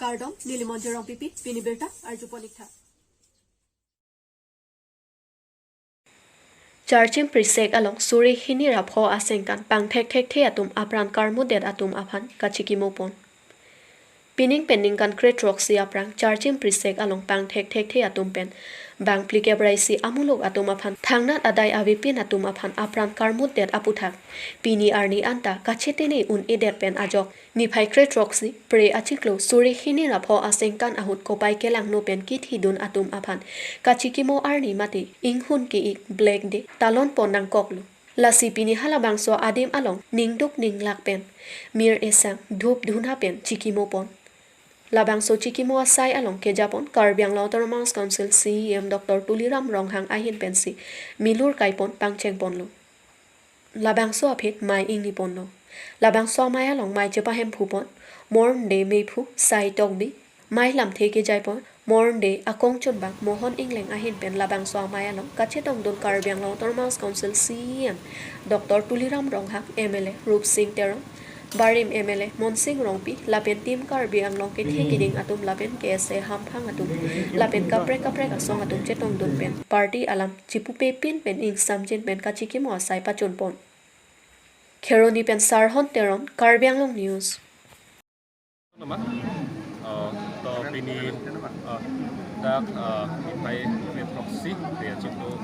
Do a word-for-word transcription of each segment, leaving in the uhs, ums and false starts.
Kardom, neli Monjir Rongpipi, pini birta arjupon ik tha. Charchim Prisek along suri hini ra pho asengkan pangthek thekthe atum apran karmutdet atum aphan kachikimo pon. Pining pen ningkan kre throksi aphrang Charchim Prisek along pangthek thekthe atum pen bang phli kep ra isi amuluk atum aphan thangnat adai avepin atum aphan apran karmutdet aputhak pini arni anta kachetene un-edet pen ajok niphai kre throksi Phre achiklo suri hini ra pho asengkan ahut kopai kelangno pen kithidun atum aphan kachikimo arni mate inghun ke-ik Black Day talon pon nangkoklo. Lasi pini halabangso adim along ningduk ninglak pen mir esang dhup dhuna pen chikimo pon. Labangso chikimo asai along kejapon Karbi Anglong Autonomous Council C E M Doctor Tuliram Ronghang ahin pensi milur kaipon pangcheng ponlo. Labangso aphi mei ingni ponlo. Labangso amei along mei chepahemphu pon Mornde meiphu Sai Tokbi, mei lamthe kejai pon Mornde akongchunbang Mohon Engleng ahin pen labangso amei along kachetongdun Karbi Anglong Autonomous Council C E M Doctor Tuliram Ronghang, M L A Rupsing Teron, Barim M L A Monsing Rongpi lapen Team Karbi Anglong kethe kiding atum lapen K S A hamphang atum lapen kaprek kaprek asong atum chetongdun pen party alam chipupepin pen ingsamjin pen kachikimo asai pachun pon. Kheroni pen Sarhon Teron, Karbi Anglong News. Nama, eh, to pini, eh, dak, eh, niphai kre throksi Phre achiklo,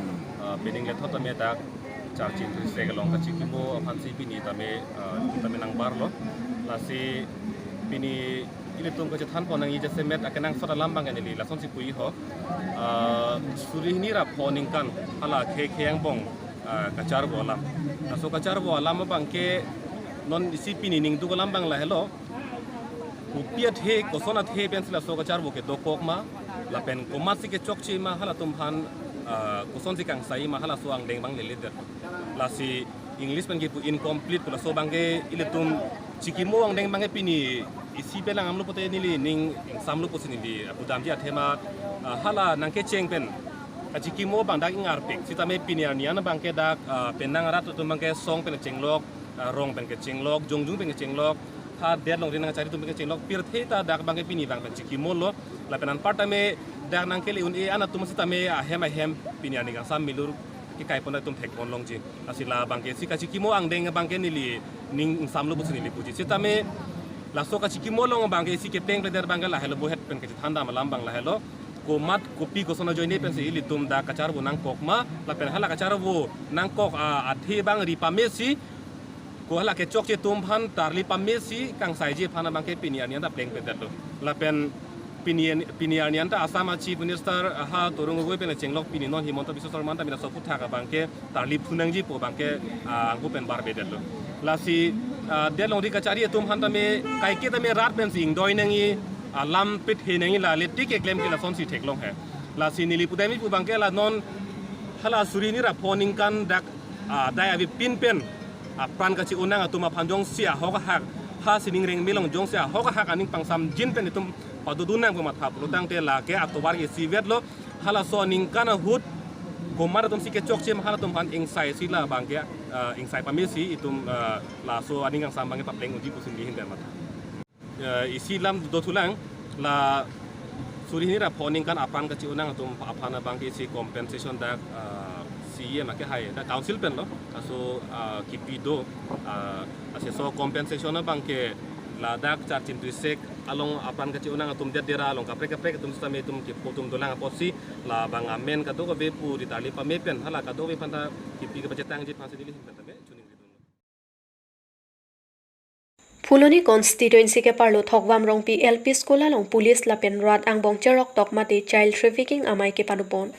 eh, pining lethot tame dak Charchim Prisek along kachikimo aphansi pini tame, eh, tame nangbarlo. Lasi pini ilitum kachethan pon nangji jasemet akenangsot alam abang neli lasonsi puji ho. Eh, suri hini ra pho ningkan hala akhei akhei angbong, eh, kacharvo alam. Laso kacharvo alam abangke non isi pini ningduk alam abang lahelo. Kopi athe, koson athe pensi laso kacharvo kedokok ma, lapen komatsi kechokche ma, halatum aphan, ah, kosonsi kangsai ma, halaso angdeng abang leledet. Lasi English pen kipu incomplete pu laso abangke ilitum chikimo angdeng abangke pini isi pelang amlo pote neli ning ingsamlo pusi neli pudamji athema, ah, hala nangkecheng pen kachikimo abang dak ingarpik. Sitame pini arni an abangke dak, ah, penang arat atum abangke song pen kechenglok, ah, rong pen kechenglok, jongjung pen kechenglok, ha det longri nangchari atum pen kechenglok, pirthe ta dak abangke pini abang pen chikimolo, lapen anpar tame dak nangkele un-e an atum sitame ahem ahem pini arni kangsam milur kekai pon atum thek pon longji. Lasi labangke isi kachikimo angdeng abangke neli ning ingsamlo pusi neli puji. Sitame laso kachikimo along abangke isi kepleng pleder abangke lahelo, bohet pen kachethan dam alam abang lahelo. Komat kopi koson ajoine pensi ilitum dak kacharvo nangkok ma, lapen hala kacharvo nangkok, ah, athe abang ri pamesi, ko hala kechokche atum aphan tarli pamesi kangsaiji aphan abangke pini arni anta plengpledetlo. Lapen pini, pini arni anta Assam a Chief Minister, ah, ha Tarun Gogoi pen kechenglok pini non Himanta Biswa Sarma anta mina sopu thak abangke tarli phunangji pu abangke, ah, angku pen barbedetlo. Lasi, ah, det longri kachari atum aphan tame kaike tame rat pensi ingdoi nangji, ah, lam pithe nangji lale tik keklem ke lasonsi theklong he. Lasi neli pudamji pu abangke la non hala suri hini ra pho ningkan dak, ah, adai avepin pen apran kachi-onang atum aphan jongsi ahok ahak, ha sining rengme along jongsi ahok ahak aning pangsamjin pen itum padodun nang pu matha pulo tangte lake atovar ke isivetlo. Halaso aningkan ahut komat atumsi kechokche ma halatum aphan ingsaisi labangke, ah, ingsai pamesi itum, ah, laso aning kangsam abangke papleng unji pusi neli ahin pen matha. Eh, isi lam dothulang, la suri hini ra pho ningkan apran kachi-onang atum aphan abangke isi compensation dak, ah, C E M ake hai dak council penlo, laso, ah, kipi do, ah, laso compensation abangke ladak Charchim Prisek along apran kachi-onang atum det dera along kaprek kaprek atum sitame itum kipu atum dolang apotsi labang amen kadokave pu ri tarli pame pen hala kadokave aphanta kipi kepachetangji aphansi neli ahin pen tame choningri dunlo. Phuloni constituency keparlo Thokvam Rongpi L P School along police lapen rat angbong cheroktok mate child trafficking amei kepadopon.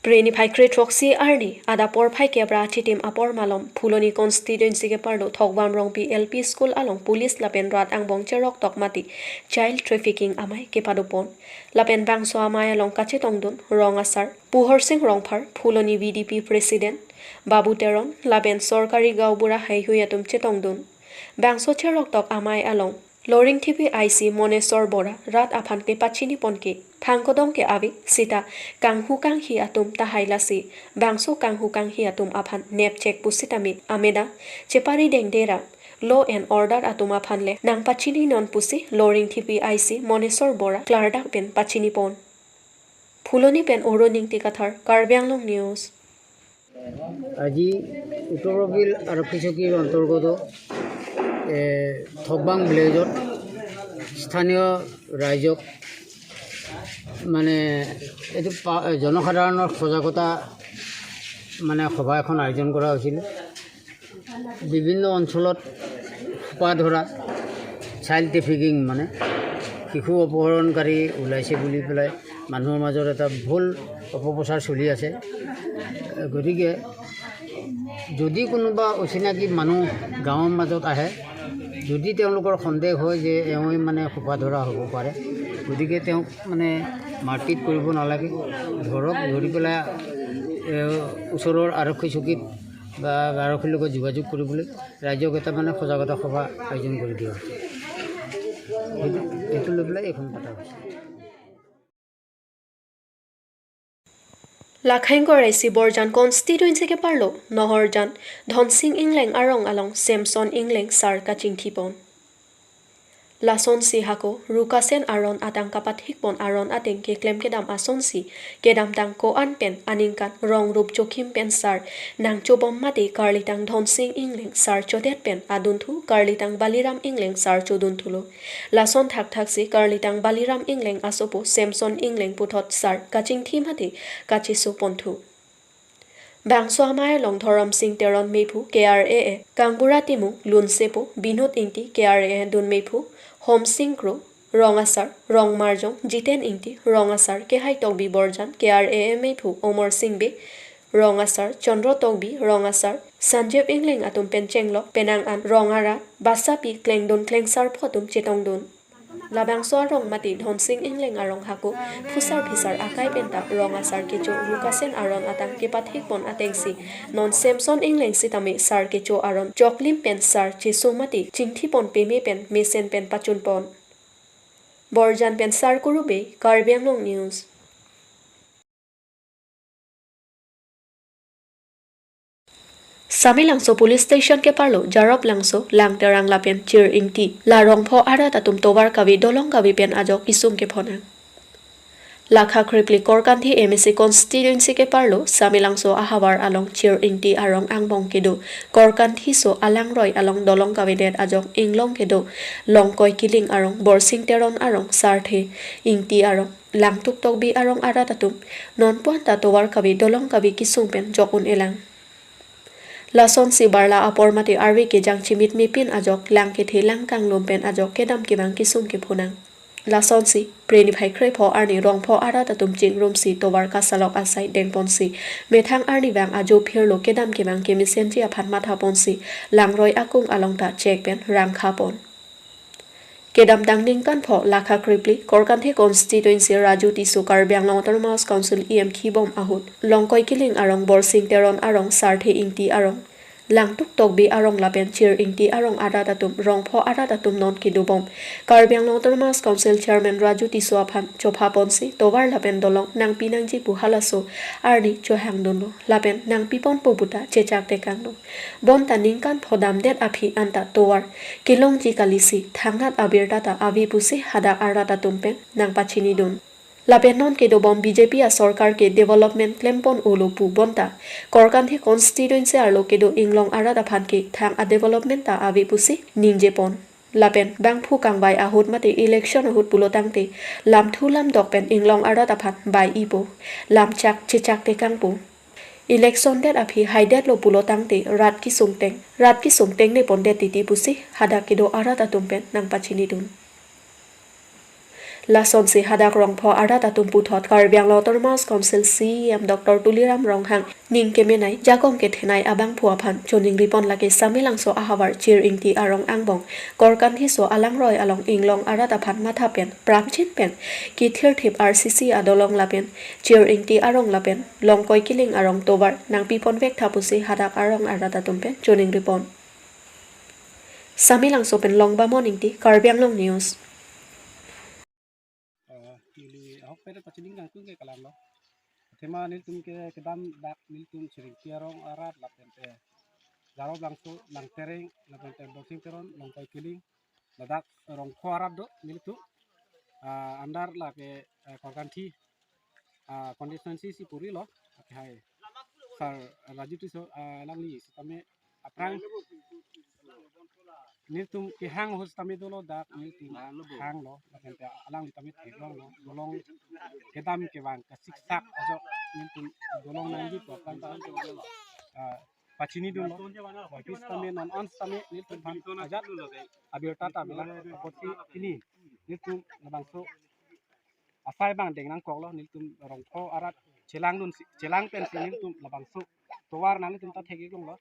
Phre niphai kre throksi arni adap porphai kep ra chitim apor malom Phuloni constituency keparlo Thokvam Rongpi L P School along police lapen rat angbong cheroktok mate child trafficking amei kepadopon. Lapen bangso amei along kachetongdun rong asar Puhorsing Rongphar, Phuloni V D P President Babu Teron lapen sorkari gaonbura heihui atum chetongdun. Bangso cheroktok amei along Loringthepi I C Monesor Bora rat aphan kepachini pon ke thang kedong ke ave sita kanghu kanghi atum tahai lasi bangso kanghu kanghi atum aphan nepchek pusitame ameda chepari dengdera law and order atum aphan le nangpachini non pusi Loringthepi I C Monesor Bora klardak pen pachini pon. Phuloni pen Oro Ningti Kathar, Karbi Anglong News. আজি উত্তৰ বৰবিল আৰক্ষী চকীৰ অন্তৰ্গত, এ, থকবাং ভিলেজত স্থানীয় ৰাইজক, মানে, এইটো পা-, জনসাধাৰণৰ সজাগতা, মানে, সভা এখন আয়োজন কৰা হৈছিল। বিভিন্ন অঞ্চলত সোপা ধৰা, চাইল্ড ট্ৰেফিকিং, মানে, শিশু অপহৰণকাৰী ওলাইছে বুলি পেলাই মানুহৰ মাজত এটা ভুল অপপ্ৰচাৰ চলি আছে। গতিকে যদি কোনোবা অচিনাকি মানুহ গাঁৱৰ মাজত আহে, যদি তেওঁলোকৰ সন্দেহ হয় যে এওঁৱে, মানে, সোপা ধৰা হ'ব পাৰে, গতিকে তেওঁক, মানে, মাৰপিট কৰিব নালাগে। ধৰক, ধৰি পেলাই, এ, ওচৰৰ আৰক্ষী চকীত বা আৰক্ষীৰ লগত যোগাযোগ কৰিবলৈ ৰাইজক এটা, মানে, সজাগতা সভা আয়োজন কৰি দিয়া হৈছে। সেইটো, সেইটো লৈ পেলাই এইখন পতা হৈছে। Lakhaingkor isi Borjan constituency keparlo Nohorjan Dhonsing Engleng arong along Samson Engleng sar kachingthipon. Lasonsi hako Rukasen aron atang kapathikpon aron ateng keklem kedam asonsi kedamtang ko-an pen aningkan rong rup jokhim pen sar nangchobom mate karlitang Dhonsing Engleng sar chodet pen adunthu karlitang Baliram Engleng sar chodunthulo. Lason thakthaksi karlitang Baliram Engleng asopo Samson Engleng puthot sar kachingthi mate kachesoponthu. Bangso amei along Dhorom Sing Teron meiphu K R A A, Kangbura Timung, Lunsepo, Binod Ingti K R A A dun meiphu, Hom Sing Kro, rong asar, rong marjong, Jiten Ingti, rong asar, Kehai Tokbi Borjan, K R A A meiphu, Omor Sing Bey, rong asar, Chandra Tokbi, rong asar, Sanjeev Engleng atum pen chenglok, penang an, rong arat, basapi, klengdun, klengsar pho atum chetongdun. Labangso arong mate Dhonsing Engleng arong hako, phusar phisar akai penta rong asar kecho Rukasen aron atang kepathikpon atengsi, non Samson Engleng sitame sar kecho aron choklim pen sar cheso mate chingthipon peme pen mesen pen pachunpon. Borjan pen Sarkuru Bey, Karbi Anglong News. Samelangso Police Station keparlo Jarop Langso, Langterang lapen Chir Ingti, la rongpho arat atum tovar kave dolong kave pen ajok kesung kephonang. Lakha krepli Korkanthi M A C constituency keparlo Samelangso ahavar along Chir Ingti arong angbong kedo, Korkanthi so alangroi along dolong kavedet ajok inglong kedo, Longkoi Killing arong, Borsing Teron arong, Sarthe Ingti arong, Langtuk Tokbi arong arat atum non puan ta tovar kave dolong kave kesung pen jok un-elang. Lasonsi barla apor mate arve kejang chimit mepin ajok lang kethe lang kanglum pen ajok kedam kevang kesung kephonang. Lasonsi Phre niphai krepho arni rongpho arat atum chingrumsi tovar kasalok asai dengponsi methang arnivang ajo phirlo kedam kevang kemesenji aphan mathaponsi langroi akung along ta chek pen rangkhapon. Kedamtang ningkan pho Lakha krepli Korkanthi constituency Raju Tisso, Karbi Anglong Autonomous Council E M khibom ahut, Longkoi Killing arong, Borsing Teron arong, Sarthe Ingti arong, Langtuk Tokbi arong lapen Chir Ingti arong arat atum, rongpho arat atum non kedobom Karbi Anglong Autonomous Council Chairman Raju Tisso aphan chophaponsi tovar lapen dolong nangpi nangji pu halaso arni chohangdunlo lapen nangpiponpo puta chechak tekanglo. Bonta ningkan pho damdet aphi anta tovar kelongji kalisi thangnat abirta ta ave pusi hadak arat atum pen nangpachinidun. Lapen non kedobom B J P asorkar ke development klempon-olo pu bonta Korkanthi constituency arlo kedo inglong arat aphan ke thang adevelopment ta ave pusi ningjepon. Lapen bangphu kangvai ahut mate election ahut pulotangte lamthu lamdok pen inglong arat aphan bai-ipo, lamchak chechak tekangpo. Election det aphi haidetlo pulotangte rat kesung teng, rat kesung teng nepon det titi pusi hadak kedo arat atum pen nangpachinidun. Lasonsi hadak rongpho arat atum puthot Karbi Anglong Autonomous Council C E M Doctor Tuliram Ronghang ning kemenei, jakong kethenei abangphu aphan choningripon lake Samelangso ahavar Chir Ingti arong angbong, Korkanthi so alangroi along inglong arat aphan matha pen, prapjin pen, kethirthip R C C adolong lapen Chir Ingti arong lapen Longkoi Killing arong tovar nangpiponvek tha pusi hadak arong arat atum pen choningripon. Samelangso pen Longbamon Ingti, Karbi Anglong News. Eh, neli ahok pede pachining kangtung ke kalang lo. Athema nelitum ke kedam dak nelitum Chir Ingti arong arat lapen te Jarop Langso, Langtereng, lapen te Borsing Teron, Longkoi Kiling, ladak Rongpho arat do nelitum, ah, under lake, eh, Korkanthi, ah, constituency si puri lo, lake hai Sir Raju Tisso, ah, alangli sitame aphrang nelitum kehang ahut sitame dolo, dak nelitum hang lo, lapen te alangli tame theklong lo, dolong kedam kevang kasiksak ajok nelitum dolong nangji pu aphrang ta, ah, pachini dunlo. Boiphit sitame non an sitame nelitum aphan ajat abirta ta bilang apotsi pini nelitum labangso asai abang deng nangkoklo, nelitum Rongpho arat chelang dunsi, chelang pensi nelitum labangso tovar nanglitum ta thek-ik longlo.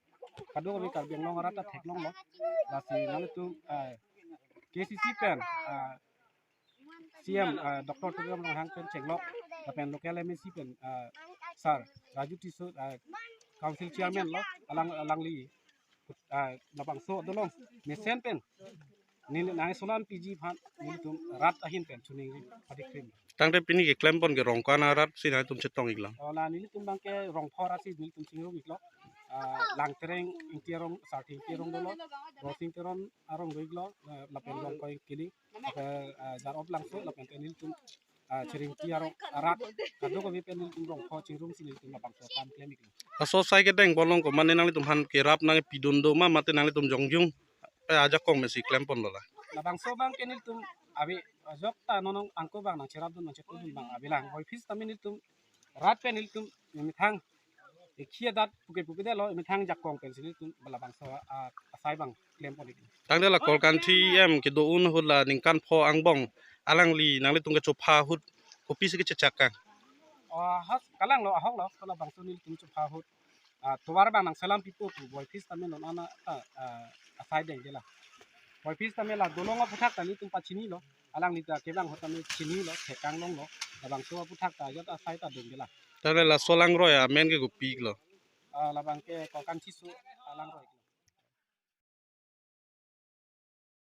Kadokave Karbi Anglong arat ta theklonglo. Lasi nanglitum, eh, K C C pen, ah, C M, ah, Doctor Tuliram Ronghang pen chenglok, lapen local M A C pen, ah, Sir Raju Tisso, ah, Council Chairman lo, alang, alangli, ah, labangso dolong mesen pen neli nangsolam P G aphan nelitum rat ahin pen choningri padi krim. Tangte pini keklempon ke Rongkan arat si nangtum chetong-iklo. Oh, la nelitum abang ke Rongpho arat si nelitum chingrum-iklo. Ah, Langtereng Ingti arong, Sarthe Ingti arong dolo, Borsing Teron arong do-iklo, eh, lapen Longkoi Kiling, lapen, eh, Jarop Langso, lapen te nelitum, eh, Chiringti arong arat, kadokave pen nelitum Rongpho chingrumsi nelitum labangso kam klem-iklo. Laso asai kedengpon along ko mane nanglitum aphan kerap nangpidun do ma mate nanglitum jongjung, eh, ajakong pensi klemponlo la? Labangso abang ke nelitum ave ajok ta non angko abang nangcherapdun nangchetongdun abang avelang. Boiphit sitame nelitum rat pen nelitum methang ekhi adat puke puke detlo, methang jakong pensi nelitum labangso, ah, asai abang klempon-ik. Tangte la Korkanthi em kedo-un ahut la ningkan pho angbong alangli nanglitum kechopha ahut kopisi kechechak kang? Ah, ahok, kalang lo, ahok lo, ko labangso nelitum chopha ahut, ah, tovar abang nangselam pipo pu Boiphit sitame non an ta, ah, asai dengde la. Boiphit sitame la dolong aphuthak ta nelitum pachinilo, alangli ta kevang ahut tame chinilo, thek-ang longlo, labangso aphuthak ta ajat asai ta dengde la. Tangte laso alangroi amen ke kopi-iklo? Ah, labang ke Korkanthi so alangroi.